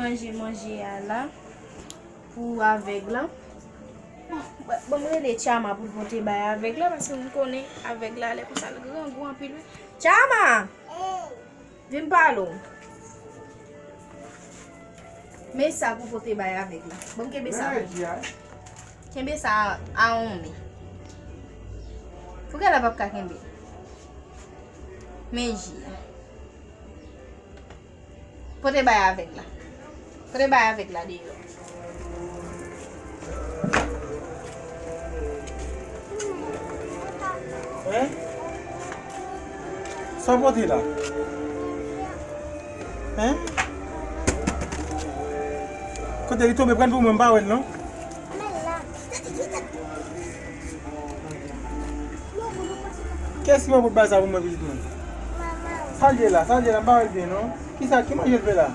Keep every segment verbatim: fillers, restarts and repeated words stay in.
Manje, manje a la pou avèg la. Bon, ban m rele Chama pou l pote bay avèg la, paske m konnen avèg la, lè konsa l grangou anpil wi. Chama! Vin pale w. Men sa pou pote bay avèg la. Ban m kenbe sa. Kenbe sa a, a yon men. Poukè la p ap ka kenbe? Men ji a. Pote bay avèg la. Pote bay avèg la deyò. Hein? Sa w pote la? Hein? Kote li tonbe, pran pou mwen, m pa wè l non. Kiyès ki pral pot bagay sa pou mwen, pitit mwen? Sa l ye la, sa l ye la, m pa wè l byen non. Kisa, ki manje l fè la?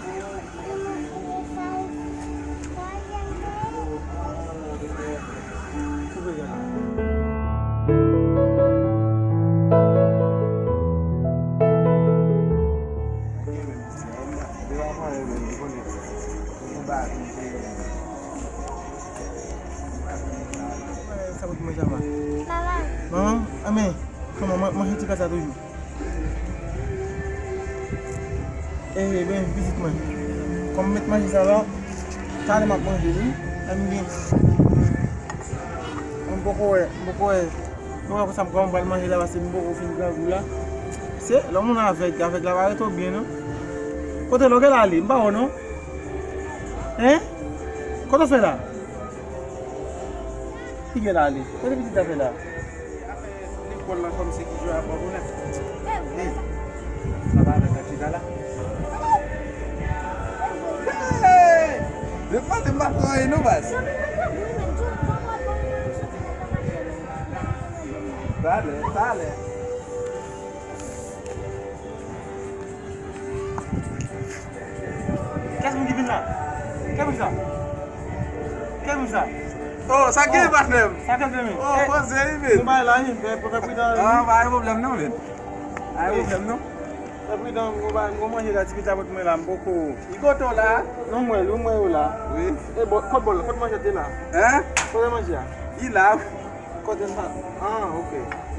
Sa pou mwen, Jama? Manman. Manman, anmen, kòman, man-, manje ti gaz la toujou? Eh, ben, pitit mwen, kòm m met manje sa la, talè m ap manje li. Ann gen. Mwen poko wè, mwen poko wè. Mwen wè konsa m kòman m pral manje la, paske m poko fin grangou la. Se lè moun avèg, avèg la pa rete w byen non. Kote lògè la ale? M pa wè w non. Hein? Kote w fè la? Ki gen la ale? Kote pitit la fè la? Lekòl la kòmsi ki jwe a bò pou nèt. Hey! Sa pa avèk la chita la. Hey! Depi maten m pa fè anyen non baz. Talè, talè. Kiyès moun ki vin la? Kiyès moun sa? Kiyès moun sa? Oh, sa gen patnè m. Sa gen men. Oh, poze wi men. Nou bay la wi, fè, fè pridan wi. Ah, pa gen pwoblèm non men. Pa gen pwoblèm non. Fè pridan, nou bay, nou manje la, ti pita pot mwen la, m poko. Li kote w la? Non, mwen, li mwen yo la. Wi. E bò, kot bòl, kot manje te la? Hein? Kote manje a? Li la. Kote sa? Ah, ok.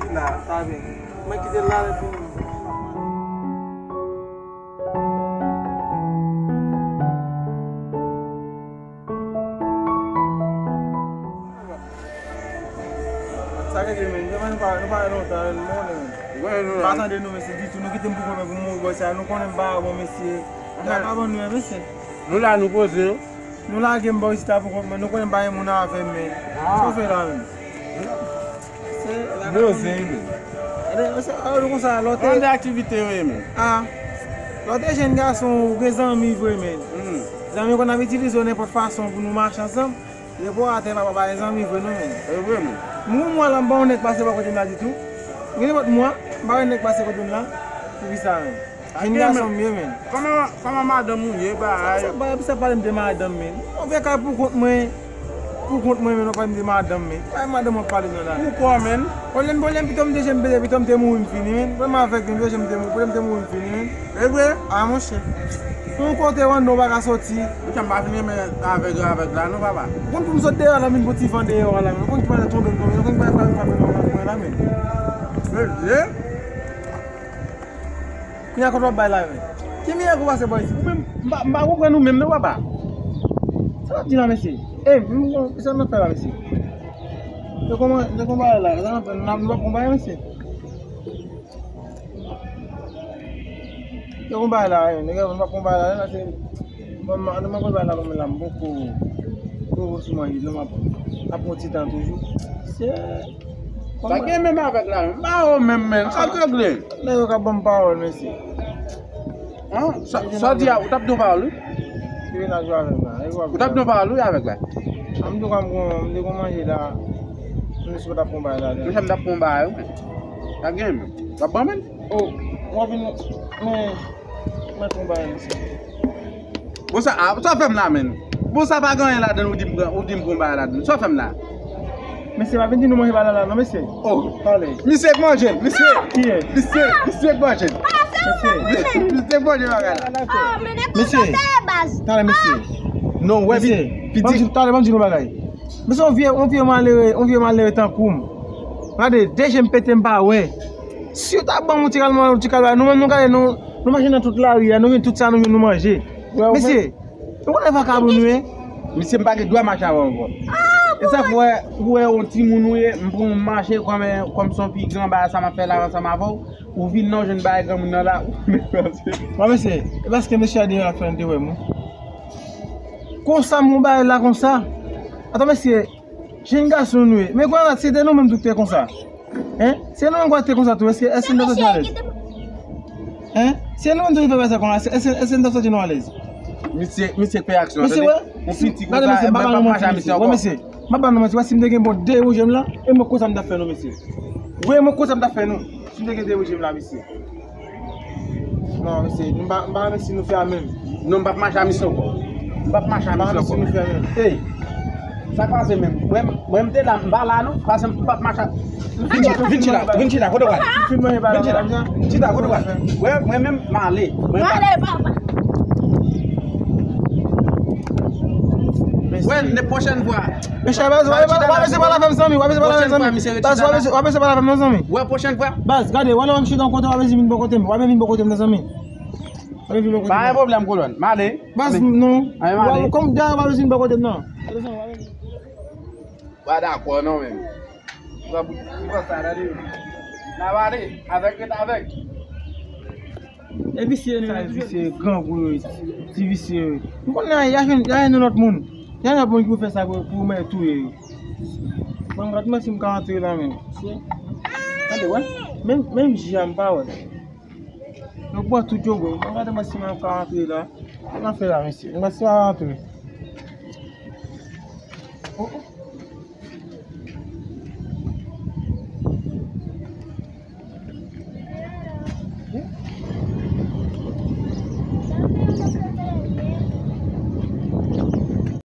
Li la. Sa byen. Mwen kite l la epi m. Sa k gen men, nou pa, nou pa wè lontan, nou konnen men. Nou konnen nou la. Pa tande nou, mesye, ditou. Nou kite m pou kont mwen pou m mouri bò sa. Nou konnen m pa bon, mesye. Sa pa bon nou, mesye. Nou la, nou poze. Nou lage m bò isit la pou kont mwen. Nou konnen m pa gen moun avè m, men. Ah. Sa w fè la menm? Poze, men. Gade, se, ah, nou konsa, lòt. An de aktivite yo ye, men. Ah. Lòt jèn gason, ou gen zanmi vre, men. Hmm. Zanmi yo konn ap itilize yo nenpòt fason pou nou mache ansanm. Repo atè, papa, pa gen zanmi vre, non, men. E vre, men. Mwen, mwen la, m pa wè nèg pase bò kote m la ditou. Gen nenpòt mwa, m pa wè nèg pase kote m la. Poukisa, men? Jèn gason m ye, men. Kòman, kòman madanm ou ye, bagay? Sa, sa, bagay, sa pale m de madanm, men. Yon vye kay pou kont mwen, pou kont mwen, men, w pale m de madanm, men. Bagay madanm w ap pale nan la. Poukò, men? Pwoblèm, pwoblèm, pito m te jwenn, pito m te mouri, m fini, men. Pwoblèm avèg, men, pito m te mouri, pwoblèm te mouri, m fini, men. E vre? A, monchè. Yon kote w anndan w pa ka soti. Monchè, m pa fin renmen avèg, avèg la, non, papa. Ou konn pou m sot deyò la, m vin pou ti van deyò a la, men. Ou konn ki bagay tonbe m tonbe, ou konn ki bagay frape frape nan mwen la, men. E vre? Kounye a kote w ap bay la menm? Ki miyè gwo pase bò isit? Ou menm, m pa, m pa konprann ou menm non, papa. Sa w ap di la, mesye? Ey, m, m, sa n ap fè la, mesye? Yo kòman, yo kòman bagay la? Sa n ap fè? Nou ap, nou ap konprann bagay, mesye? Yo konprann bagay la, ey, nèg yo, nou ap konprann bagay la, se Bon, m, ann, m ap pran bagay la, bon, men la, m poko, poko sou manje, non, m ap, ap pran ti tan toujou. Se, sa gen menm avèk la, menm. M pa wè w menm, men. Sa k regle? Nèg yo ka ban m pawòl, mesye. An? Sa, sa w di a, ou t ap di yon pawòl, wi. Ki vin la jwe avè m la. Ou t ap di yon pawòl, wi, avèk la. An, m di w, m, m te gon manje la. M jis t ap pran bagay la. Mesye, m t ap pran bagay, wi. Sa gen menm. W ap ban m, men? Oh, w ap vin, men. Mwen pran bagay, mesye. Bon, sa, a, sa w fè m la, menn? Bon, sa pa gen anyen ladann, ou di m pran, ou di m pran bagay ladann. Sa w fè m la? Mesye, pa vin di nou manje bagay la, non, mesye. Oh. Pale. Misye k manje l, misye. Kiyès? Misye, misye k manje l. Mesye, se bon de bagay la. Mesye, talè mesye. Non, wè, mesye, piti. Talè, ban m di nou bagay. Mesye, yon vye, yon vye malere, yon vye malere tankou m. Gade, de je m pete m pa wè. Si yo ta ban m yon ti kalman, yon ti kalman, nou menm nou gade, nou, nou mache nan tout lari a, nou jwenn tout sa nou jwenn nou manje. Mesye, nou konnen vakabon nou ye. Misye, m pa gen dwa mache avè w ankò. E sa k fè, ou wè yon timoun ou ye, m pran w mache kòm, kòm se yon pi gran bagay sa m ap fè la ansanm avè w. Ou vin nan, ou jwenn bagay granmoun nan la, ou vin pase. Bon, mesye, e paske mesye a deyò la fè n te wè m wi. Konsa, m gon bagay la konsa. Atann, mesye, jenn gason nou ye. Men kounye a, si se te nou menm tou ki te konsa. Hein? Si se nou menm ki te konsa tou, èske, èske n t ap soti nou alèz? Hein? Si se nou menm tou ki fè bagay sa konsa, èske, èske n t ap soti nou alèz? Misye, misye fè aksyon, tande. Yon piti konsa, mwen p ap mache a misye ankò. Mesye, m ap ba nou manti, wè si m te gen bon de wouje m la, e mwen konsa m t ap fè nou, mesye. Wi, mwen konsa m t ap fè nou. Si m te gen de wouje m la, mesye. Non, mesye, m pa, m pa renmen si nou fè a menm. Non, m p ap mache a misye ankò. M p ap mache a misye ankò. M pa renmen si nou fè a menm. Ey, sa k pase menm? Mwen, mwen m te la, m pa la non, pase m p ap mache a. Vin chita, vin chita, vin chita, kote w prale? Vin chita, kote w prale? Wè, mwen menm, m ale. Mwen pa. Wè, ne pwochèn fwa. Mesye, baz, w ap mesye pa la fè m zanmi, w ap mesye pa la fè m zanmi. Baz, w ap mesye pa la fè m zanmi. Wè, pwochèn fwa. Baz, gade, wè lè w ap chita yon kote, w ap mesye vin bò kote m, w ap vin bò kote m nan zanmi. W ap vin bò kote m. Pa gen pwoblèm, kolòn. M ale. Baz, non. Kòm dèyè w ap mesye vin bò kote m nan. Wa dakò non menm. Ou pran, ou pran sa, tande. N ap ale, avèk ret avèk. E visye nou yo, visye, grangou yo, ti visye yo. M konnen y a jwenn, y a jwenn yon lòt moun. Y a yon lòt moun ki pou fè sa pou, pou mwen touye yo. Mwen, m pa t mwen si m ka antre la menm. Tande, wè. Menm, menm ji a m pa wè. Yo pran tout yo, bro. Mwen, m pa t mwen si m ka antre la. Sa m ap fè la, mesye? M pa t si m ka antre. Oh, oh.